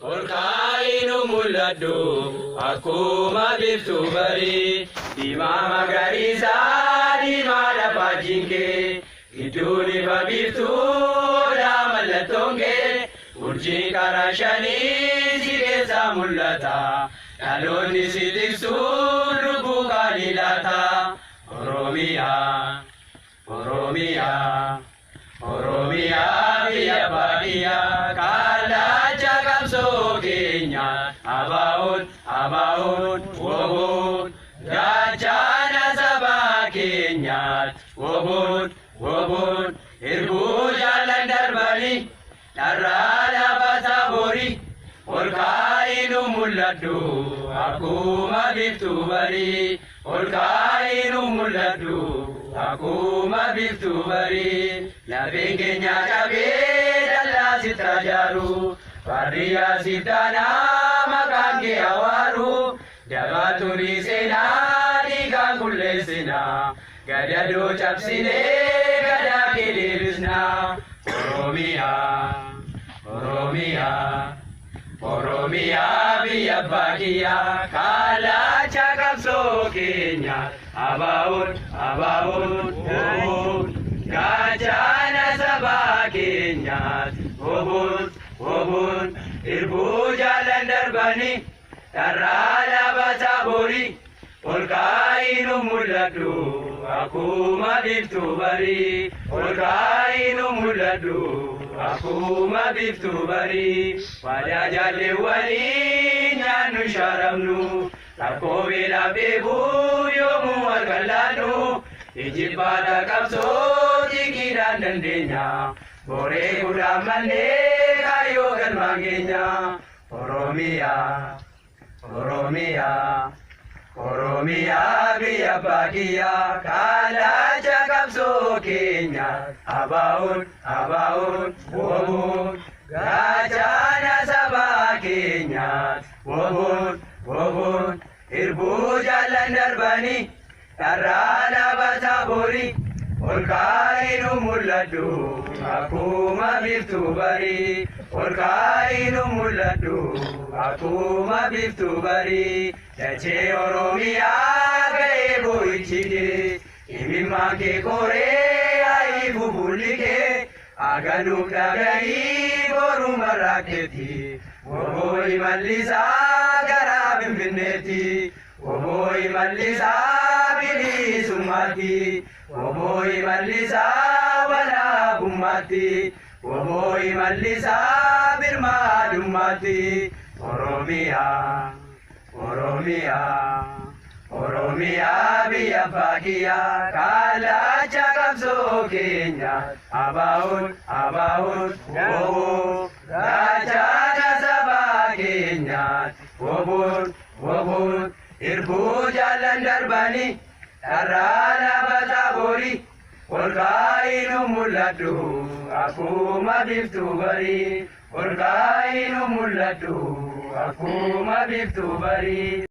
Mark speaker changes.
Speaker 1: Ol kaa'inu mul'adhu akkuma biiftuu barii. Diimaa magariisaa diimaa lafaajiin kee. Gidduun ifa biiftuudha mallattoon kee. Urjiin karaa shanii si keessaa mul'ata. Dhaloonni si tiksuun lubbuu qaalii laata. Oromiyaa, Oromiyaa, Oromiyaa biyya baadiyyaa kallacha qabsoo keenya. Abaa'oon, abaa'oon, woboon gaachana sabaa keenyaati. Woboon, woboon hirbuu jaalan darbanii dharraa lafa borii. Ol kaa'inu mul'adhu akkuma biiftuu barii. Ol kaa'inu mul'adhu akkuma biiftuu barii. Lafeen keenya cabee dallaa sitti ijaaru. Baadiyyaa siif taanaa maqaan kee awaaru. Dabaa turii seenaa dhiigaan qulleessinaa. Gadadoo cabsinee gadaa kee deebisnaa. Oromiyaa, Oromiyaa. Oromiyaa biyya baadiyyaa kallacha qabsoo keenya. Abaa'oon, abaa'oon, woboon gaachana sabaa keenyaati. Woboon, woboon hirbuu jaalan darbanii dharraa lafa borii. Ol kaa'inu mul'adhu akkuma biiftuu barii. Ol kaa'inu mul'adhu akkuma biiftuu barii. Waadaa jaalleewwanii nyaannu sharamnu. Rakkoo beelaaf dheebuu yoomuu harkaan laannu. Ijibbaata qabsoo xiqiidhaan dandeenya. Boree kudhaan mannee kaayyoo galmaan keenya. Oromiyaa, Oromiyaa. Oromiyaa biyya baadiyyaa kallacha qabsoo keenya. Abaa'oon, abaa'oon, woboon gaachana sabaa keenyaati. Woboon, woboon hirbuu jaalan darbanii dharraa lafa borii. Ol kaa'inu mul'adhu akkuma biiftuu barii. Ol kaa'inu mul'adhu akkuma biiftuu barii. Dachee Oromiyaa ga'ee boo'ichi kee. Imimmaan kee koree ayifu fuulli kee. Aganuuf dhaga'ii boruu marraaqeeti. Woboo imallisaa gara Finfinneetti. Woboo imallisaa bilisummaatti. Woboo imallisaa walaabummaatti. Woboo imallisaa birmaadummaatti. Oromiyaa, Oromiyaa, Oromiyaa biyya baadiyyaa kallacha qabsoo keenya. Abaa'oon, abaa'oon, woboon gaachana sabaa keenyaati. Woboon, woboon hirbuu jaalan darbanii dharraa lafa borii. Ol kaa'inu mul'adhu akkuma biiftuu barii. Ol kaa'inu mul'adhu akkuma biiftuu barii.